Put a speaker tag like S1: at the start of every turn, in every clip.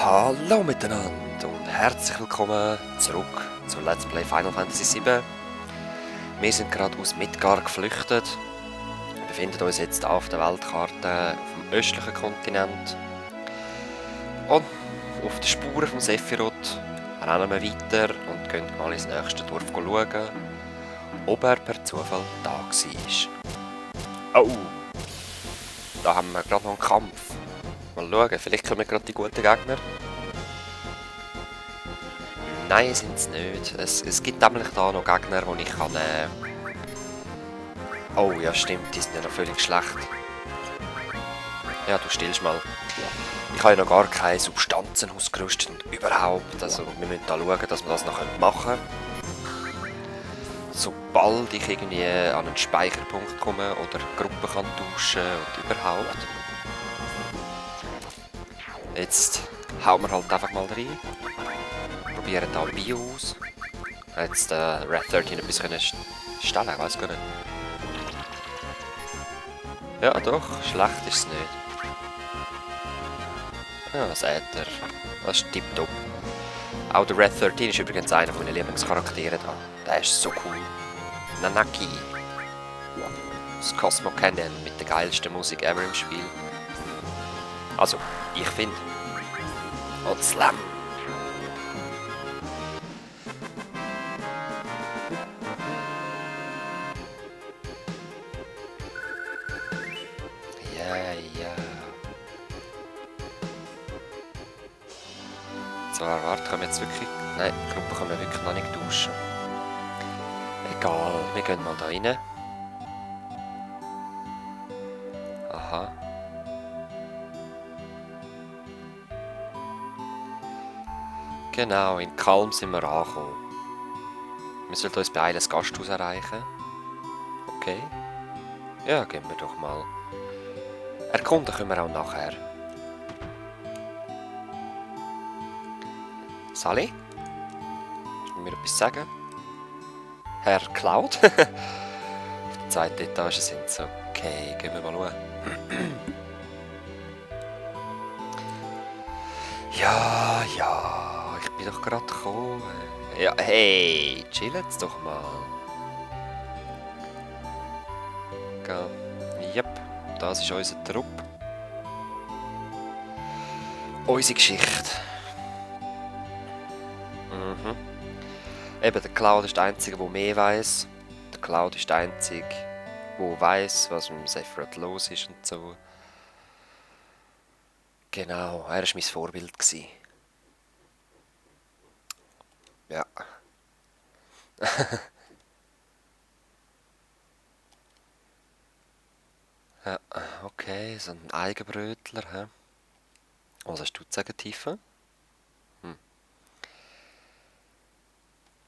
S1: Hallo miteinander und herzlich willkommen zurück zu Let's Play Final Fantasy VII. Wir sind gerade aus Midgar geflüchtet, befinden uns jetzt auf der Weltkarte auf dem östlichen Kontinent und auf den Spuren von Sephiroth rennen wir weiter und gehen mal ins nächste Dorf schauen, ob er per Zufall da war. Oh, da haben wir gerade noch einen Kampf. Mal schauen, vielleicht kommen gerade die guten Gegner. Nein, sind es nicht. Es gibt nämlich da noch Gegner, die ich kann... Oh ja, stimmt, die sind ja noch völlig schlecht. Ja, du stillst mal. Ich habe ja noch gar keine Substanzen ausgerüstet und überhaupt. Also wir müssen da schauen, dass wir das noch machen können. Sobald ich irgendwie an einen Speicherpunkt komme oder Gruppen kann tauschen und überhaupt. Jetzt hauen wir halt einfach mal rein. Probieren da Bio aus. Jetzt Red 13 etwas können stellen, ich weiß gar nicht. Ja doch, schlecht ist es nicht. Ja, das Äther. Das ist tipptopp. Auch der Red 13 ist übrigens einer meiner Lieblingscharakteren da. Der ist so cool. Nanaki. Das Cosmo Canyon mit der geilsten Musik ever im Spiel. Also, ich finde. Und Slam. Ja. So, warte, können wir jetzt wirklich... Nein, die Gruppe können wir wirklich noch nicht tauschen. Egal, wir gehen mal da rein. Aha. Genau, in Kalm sind wir angekommen. Wir sollten uns beeilen, das Gasthaus erreichen. Okay. Ja, gehen wir doch mal. Erkunden können wir auch nachher. Sally? Willst du mir etwas sagen? Herr Cloud? Auf der zweiten Etage sind sie. Okay, gehen wir mal schauen. Ja, ich bin doch gerade gekommen. Ja, hey, chillen's doch mal. Yep, das ist unser Trupp. Unsere Geschichte. Eben, der Cloud ist der Einzige, der mehr weiss. Der Cloud ist der Einzige, der weiss, was mit dem Sephiroth los ist und so. Genau, er war mein Vorbild. Ja. Ja, okay, so ein Eigenbrötler, hä? Was hast du zu sagen, Tifa?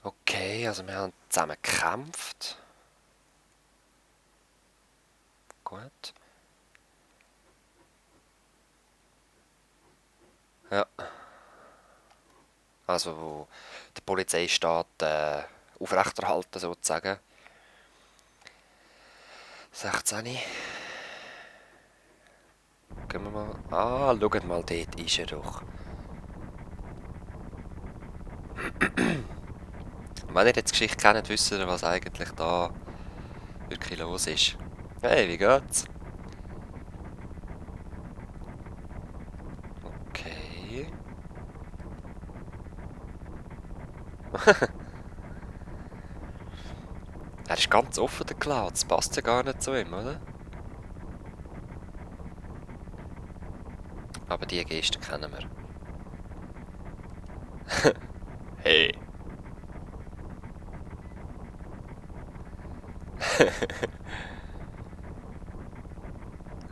S1: Okay, also wir haben zusammen gekämpft. Gut. Ja. Also, wo der Polizeistaat aufrechterhalten, sozusagen. 16. Gehen wir mal... Ah, schaut mal, dort ist er doch. Wenn ihr jetzt die Geschichte kennt, wisst ihr, was eigentlich da wirklich los ist. Hey, wie geht's? Okay. Er ist ganz offen, der Cloud. Das passt ja gar nicht zu ihm, oder? Aber die Geste kennen wir. Hey.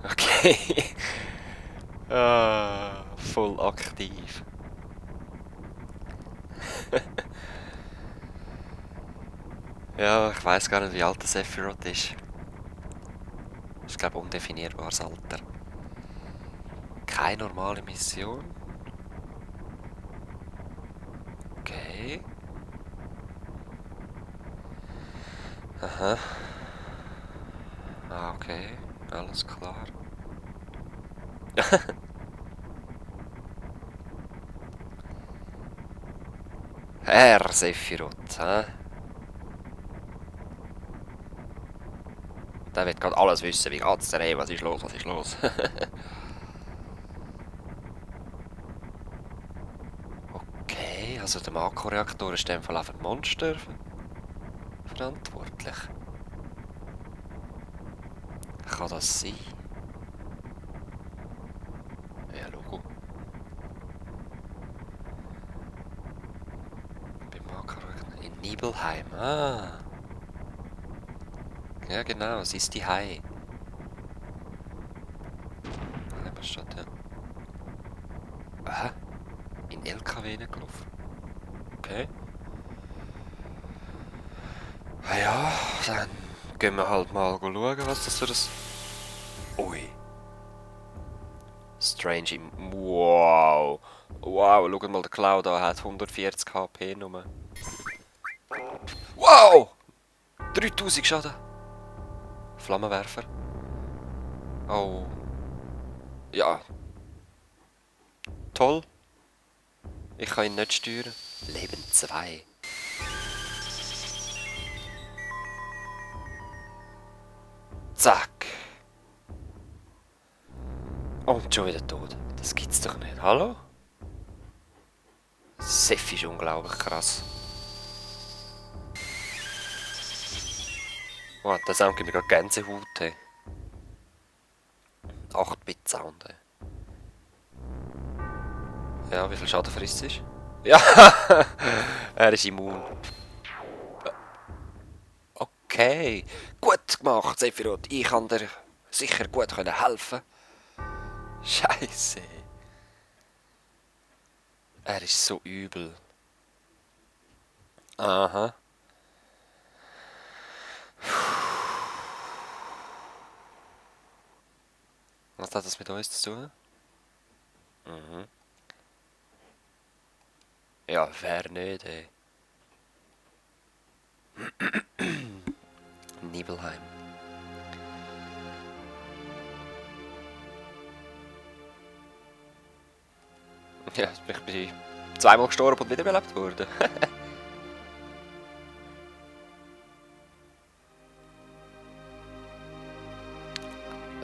S1: Okay. Voll aktiv. Ja, ich weiß gar nicht, wie alt der Sephiroth ist. Ich glaube, undefinierbares Alter. Keine normale Mission. Okay. Aha. Ah, okay. Alles klar. Herr Sephiroth, hä? Der wird gerade alles wissen. Wie geht's dir? Hey, was ist los? Was ist los? Okay, also der Makroreaktor ist in dem Fall auch für die Monster verantwortlich. Kann das sein? Ja, Logo. Beim Makroreaktor in Nibelheim. Ah. Ja, genau, es ist die Hai. Heimatstadt, ja. Hä? In LKW gelaufen? Okay. Ah ja, dann gehen wir halt mal schauen, was das für das... Ui. Strange im... Wow. Wow, schau mal, der Cloud da hat 140 HP nur. Wow! 3000 Schaden. Flammenwerfer. Oh. Ja. Toll. Ich kann ihn nicht steuern. Leben 2. Zack. Und schon wieder tot. Das gibt's doch nicht. Hallo? Sef ist unglaublich krass. Oh, der Sound gibt mir gerade Gänsehaut. 8-Bit-Sound. Ja, wie viel Schaden frisst es? Ja! Er ist immun. Okay. Gut gemacht, Sephiroth. Ich kann dir sicher gut helfen. Scheiße. Er ist so übel. Aha. Was hat das mit uns zu tun? Mhm. Ja, wer nicht, ey. Nibelheim. Ja, ich bin zweimal gestorben und wiederbelebt worden.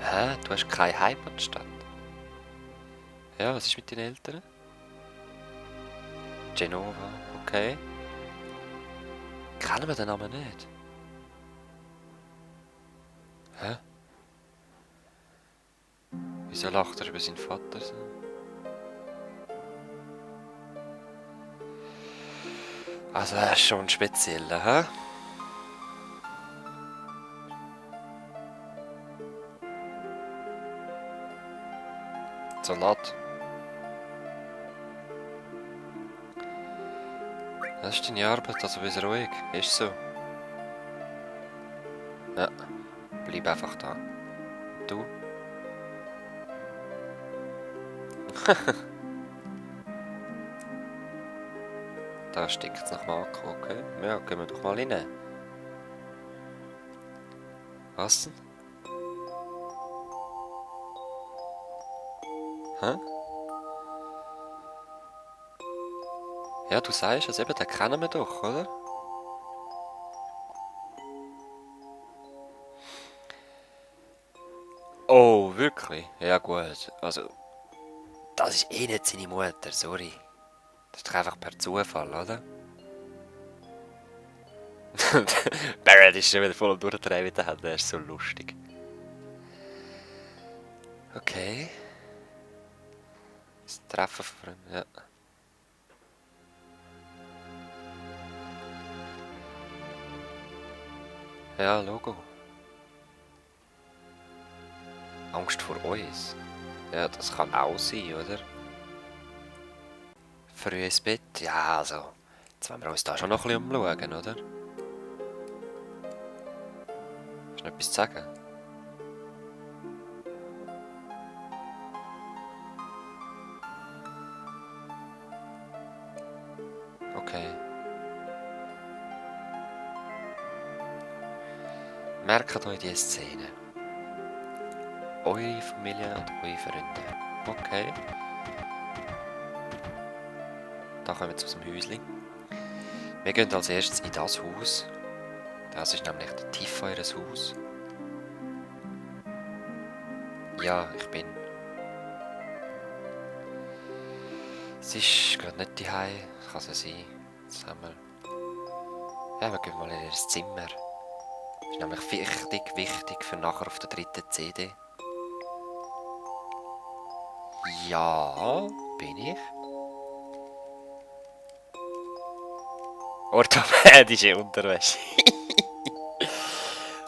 S1: Hä? Du hast keine Heimatstadt? Ja, was ist mit deinen Eltern? Genova, okay. Kennen wir den Namen nicht? Hä? Wieso lacht er über seinen Vater so? Also er ist schon speziell, hä? Salat. Das ist deine Arbeit, also bist ruhig. Ist so. Ja, bleib einfach da. Du? Da stinkt es nach Makro, okay. Ja, gehen wir doch mal rein. Was denn? Hä? Ja, du sagst es eben, den kennen wir doch, oder? Oh, wirklich? Ja gut, also... Das ist eh nicht seine Mutter, sorry. Das ist doch einfach per Zufall, oder? Barrett ist schon wieder voll am Durchdrehen mit der Hand, der ist so lustig. Okay. Das Treffen von ihm, ja. Ja, Logo. Angst vor uns. Ja, das kann auch sein, oder? Früh ins Bett? Ja, also... Jetzt wollen wir uns da schon noch ein bisschen umschauen, oder? Hast du noch etwas zu sagen? Okay. Merkt euch diese Szene. Eure Familie und eure Freunde. Okay. Da kommen wir jetzt aus dem Häuschen. Wir gehen als erstes in das Haus. Das ist nämlich der Tifa ihres Haus. Ja, ich bin. Sie ist gerade nicht daheim. Kann sie sein. Jetzt haben wir. Ja, wir gehen mal in ihr Zimmer. Das ist nämlich wichtig für nachher auf der dritten CD. Ja, bin ich. Orthopädische Unterwäsche.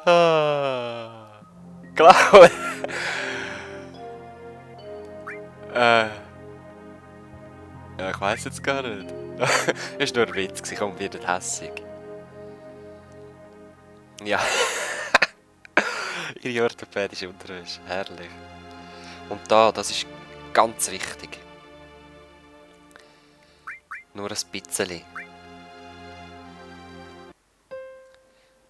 S1: Klar. Ja, ich weiß jetzt gar nicht. Es war nur ein Witz, ich komme wieder hässig. Ja. Ihre orthopädische Unterwäsche, herrlich. Und da, das ist ganz wichtig. Nur ein bisschen.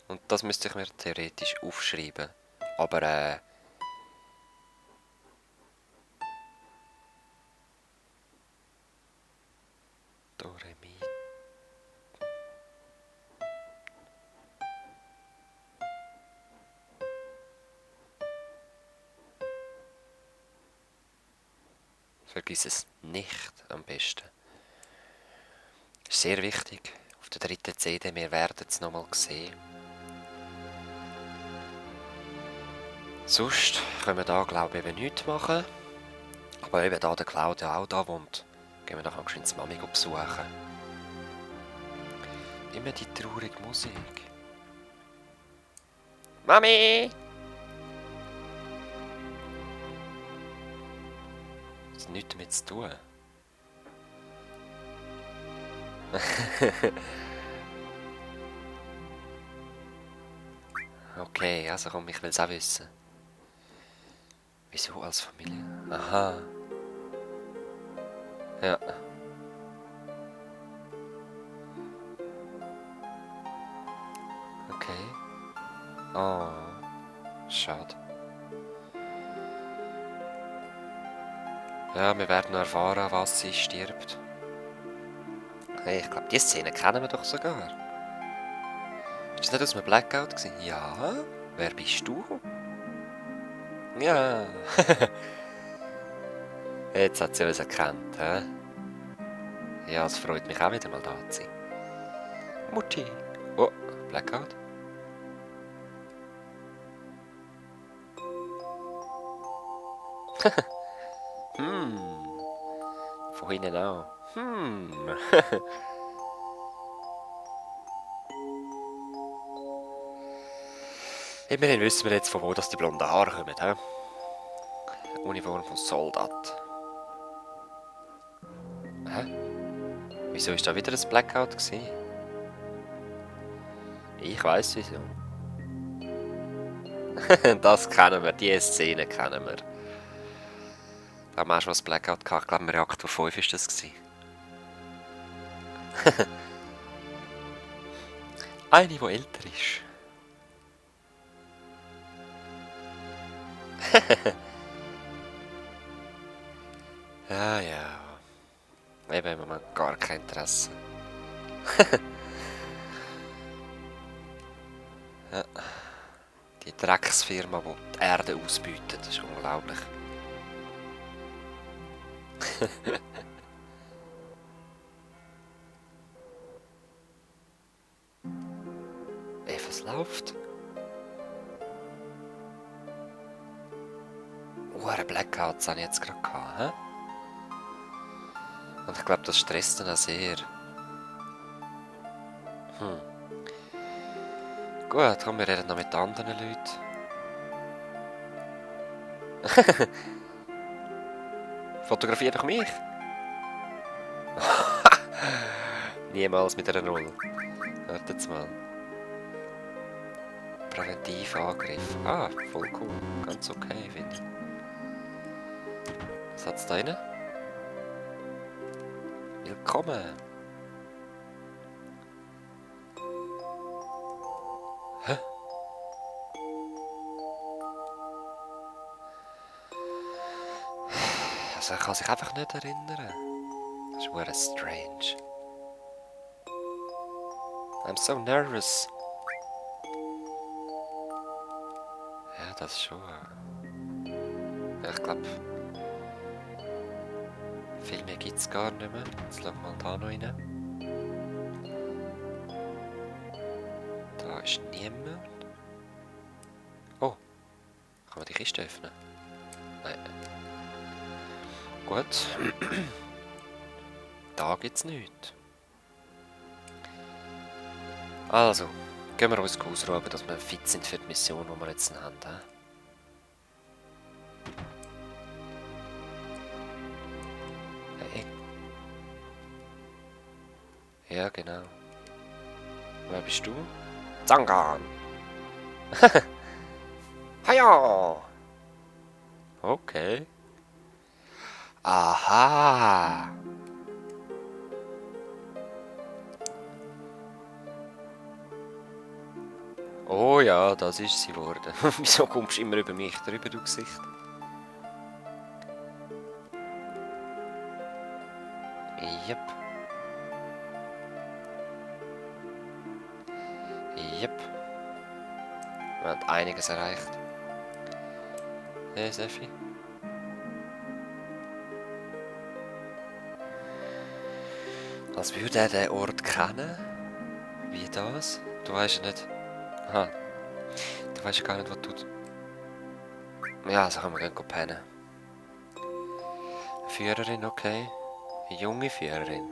S1: Und das müsste ich mir theoretisch aufschreiben. Aber Do, Re, Mi. Vergiss es nicht am besten. Ist sehr wichtig. Auf der dritten CD, wir werden es nochmal sehen. Sonst können wir da, glaube ich, eben nichts machen. Aber eben da der Claudia auch da wohnt, gehen wir nachher geschwind die Mami besuchen. Immer die traurige Musik. Mami! Das hat nichts damit zu tun. Okay, also komm, ich will es auch wissen. Wieso als Familie? Aha. Ja. Okay. Oh. Schade. Ja, wir werden noch erfahren, was sie stirbt. Hey, ich glaube, die Szene kennen wir doch sogar. Ist das nicht aus einem Blackout gewesen? Ja. Wer bist du? Ja. Jetzt hat sie uns erkannt, hä? Ja, es freut mich auch wieder mal da zu sein. Mutti. Oh, Blackout. Von hinten auch. Immerhin wissen wir jetzt, von wo das die blonden Haare kommen, hä? Uniform von Soldat. Hä? Wieso ist da wieder ein Blackout gewesen? Ich weiss wieso. Das kennen wir, die Szene kennen wir. Da haben wir auch schon ein Blackout gehabt. Ich glaube, im Reaktor 5 war das gewesen. Eine, die älter ist. Ja, ja. Eben im Moment gar kein Interesse. Ja. Die Drecksfirma, die die Erde ausbeutet, das ist unglaublich. Ey, was läuft? Blackouts habe ich jetzt gerade gehabt, hä? Und ich glaube, das stresst dann auch sehr. Gut, komm, wir reden noch mit anderen Leuten. Fotografier doch mich! Niemals mit einer Null. Wartet mal. Präventivangriff. Ah, voll cool. Ganz okay, finde ich. Was hat's da rein? Willkommen! Hä? Also er kann sich einfach nicht erinnern. Das ist wirklich strange. I'm so nervous. Ja, das ist schon... Ja, ich glaube... Viel mehr gibt es gar nicht mehr. Jetzt schauen wir mal da noch rein. Da ist niemand. Oh, kann man die Kiste öffnen? Nein. Gut. Da gibt es nichts. Also, gehen wir uns ausruhen, dass wir fit sind für die Mission, die wir jetzt haben. Hey. Ja, genau. Wer bist du? Zangan! Haja! Okay. Aha! Oh ja, das ist sie geworden. Wieso kommst du immer über mich drüber, du Gesicht? Yep. Yep. Wir haben einiges erreicht. Hey, Seffi. Als würde er den Ort kennen? Wie das? Du weißt ja nicht... Aha. Du weißt ja gar nicht, was du... Ja, so können wir gehen pennen. Führerin, okay. Eine junge Führerin.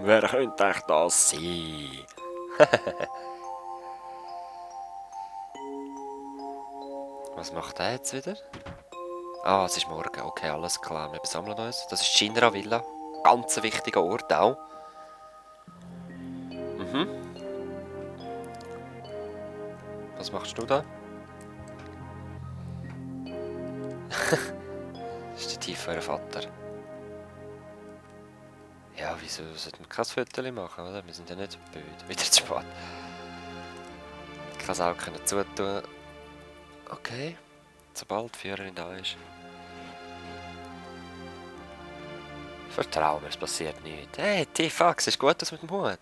S1: Wer könnte echt das sein? Was macht er jetzt wieder? Ah, es ist morgen. Okay, alles klar. Wir besammeln uns. Das ist Shinra Villa. Ganz ein wichtiger Ort auch. Mhm. Was machst du da? Das ist der tiefe Vater. Ja, wieso sollten wir kein Foto machen, oder? Wir sind ja nicht blöd. Wieder zu spät. Ich kann es auch zutun. Okay. Sobald die Führerin da ist. Vertrau mir, es passiert nichts. Hey, T-Fax, ist gut das mit dem Hut?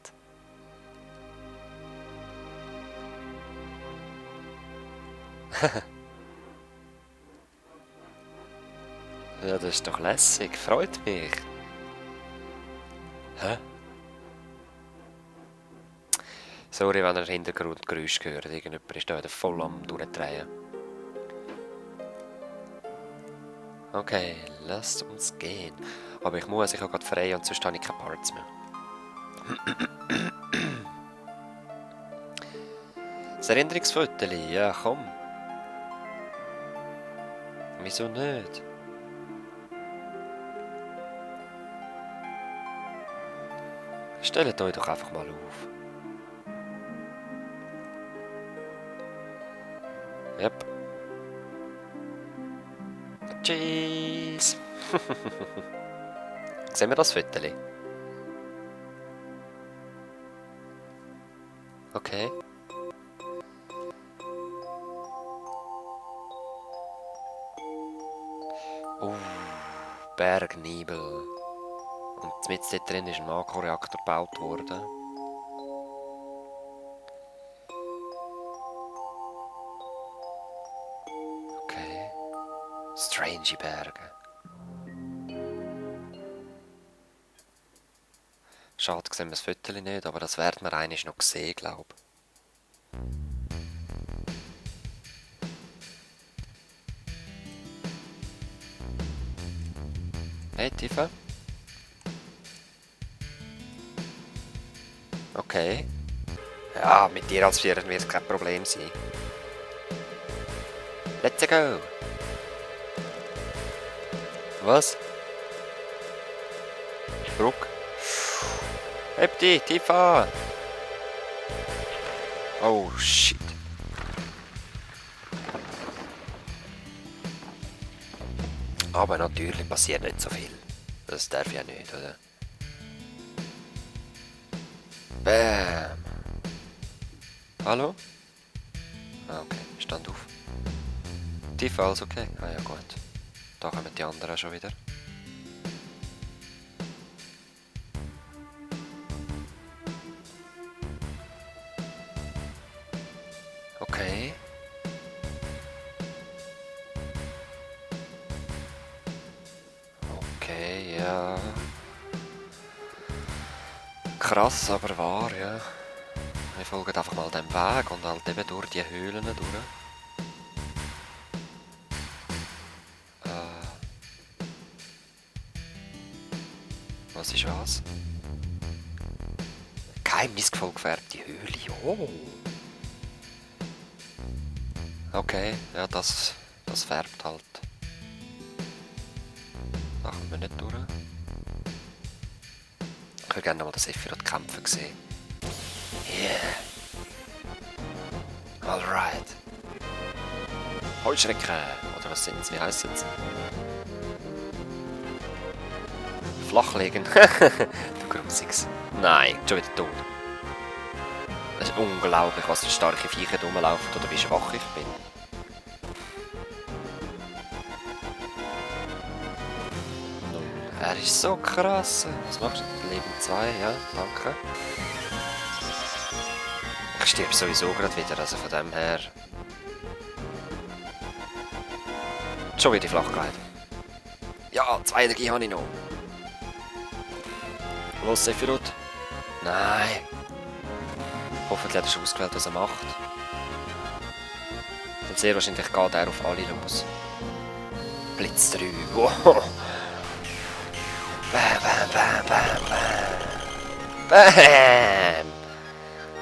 S1: Ja, das ist doch lässig, freut mich. Hä? Sorry, wenn ihr Hintergrundgeräusche hört. Irgendjemand ist da wieder voll am Durchdrehen. Okay, lasst uns gehen. Aber ich habe gerade frei und sonst habe ich keine Parts mehr. Das Erinnerungsfoto, ja komm. Wieso nicht? Stellt euch doch einfach mal auf. Yep. Tschüss. Sehen wir das Foto? Okay. Bergnebel. Und mit dort drin ist ein Makroreaktor gebaut worden. Okay. Strange Berge. Schade, sehen wir das Foto nicht, aber das werden wir eigentlich noch sehen, glaube ich. Hey, Tifa. Okay. Ja, mit dir als Vierer wird es kein Problem sein. Let's go! Was? Ruck. Heb die, Tifa! Oh, shit. Aber natürlich passiert nicht so viel. Das darf ja nicht, oder? Bam! Hallo? Ah, okay, stand auf. Tifa, alles okay? Ah ja, gut. Da kommen die anderen schon wieder. Krass, aber wahr, ja. Wir folgen einfach mal dem Weg und halt eben durch die Höhlen durch. Was ist was? Geheimnisvoll gefärbte Höhle, oh. Okay, ja, das färbt halt. Da kommen wir nicht durch. Ich würde gerne mal den Sephiroth kämpfen sehen. Yeah. Alright. Heuschrecken. Oder was sind sie? Wie heissen sie? Flachlegen. Du Grusiges. Nein, schon wieder tot. Das ist unglaublich, was für starke Viecher rumlaufen oder wie schwach ich bin. Er ist so krass. Was machst du? Leben 2, ja, danke. Ich stirb sowieso gerade wieder, also von dem her. Schon wieder die Flachkeit. Ja, 2 Energie habe ich noch. Los, Sephiroth. Nein. Hoffentlich hat er schon ausgewählt, was er macht. Und sehr wahrscheinlich geht er auf alle los. Blitz 3. Wow. Bam, bam, bam, bam, bam. Bam!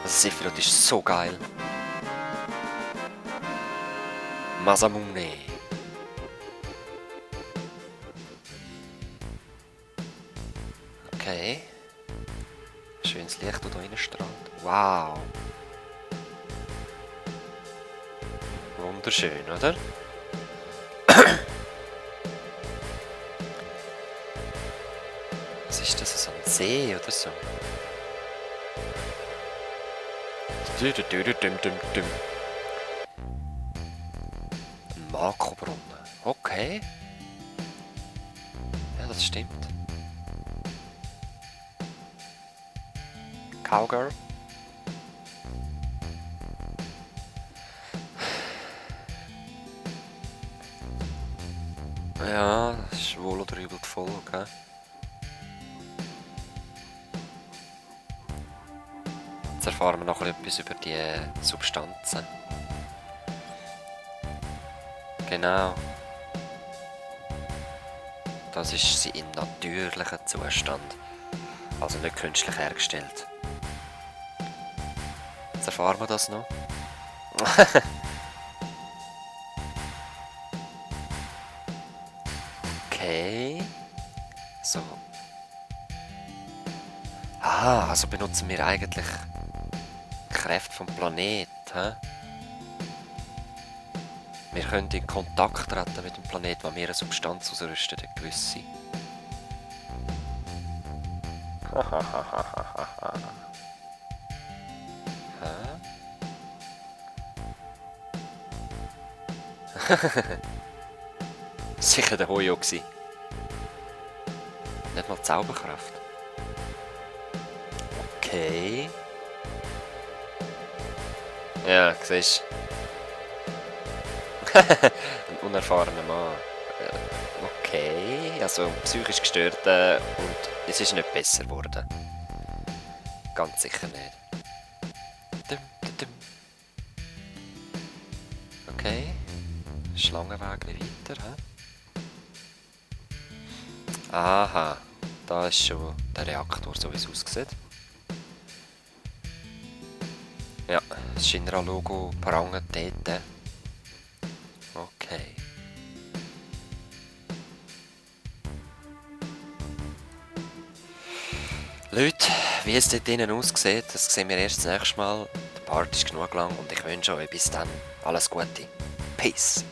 S1: Das Sephiroth ist so geil. Masamune. Okay. Schönes Licht, das hier reinstrahlt. Wow. Wunderschön, oder? Was ist das? So ein See oder so? Ein Makobrunnen. Okay. Ja, das stimmt. Cowgirl. Ja, das ist wohl oder übel voll, okay? Jetzt erfahren wir noch etwas über die Substanzen. Genau. Das ist sie im natürlichen Zustand. Also nicht künstlich hergestellt. Jetzt erfahren wir das noch. Okay. So. Ah, also benutzen wir eigentlich Kräfte vom Planeten. He? Wir können in Kontakt treten mit dem Planeten, wenn wir eine Substanz ausrüsten, eine gewisse. Sicher der Hoyo gsi. Nicht mal Zauberkraft. Okay. Ja, siehst du. Ein unerfahrener Mann. Okay, also psychisch gestört und es ist nicht besser geworden. Ganz sicher nicht. Okay. Schlangenweg weiter, hä? Aha, da ist schon der Reaktor, so wie es aussieht. Ja, das Shinra-Logo prangt dort. Okay. Leute, wie es dort drinnen aussieht, das sehen wir erst das nächste Mal. Der Part ist genug lang und ich wünsche euch bis dann alles Gute. Peace!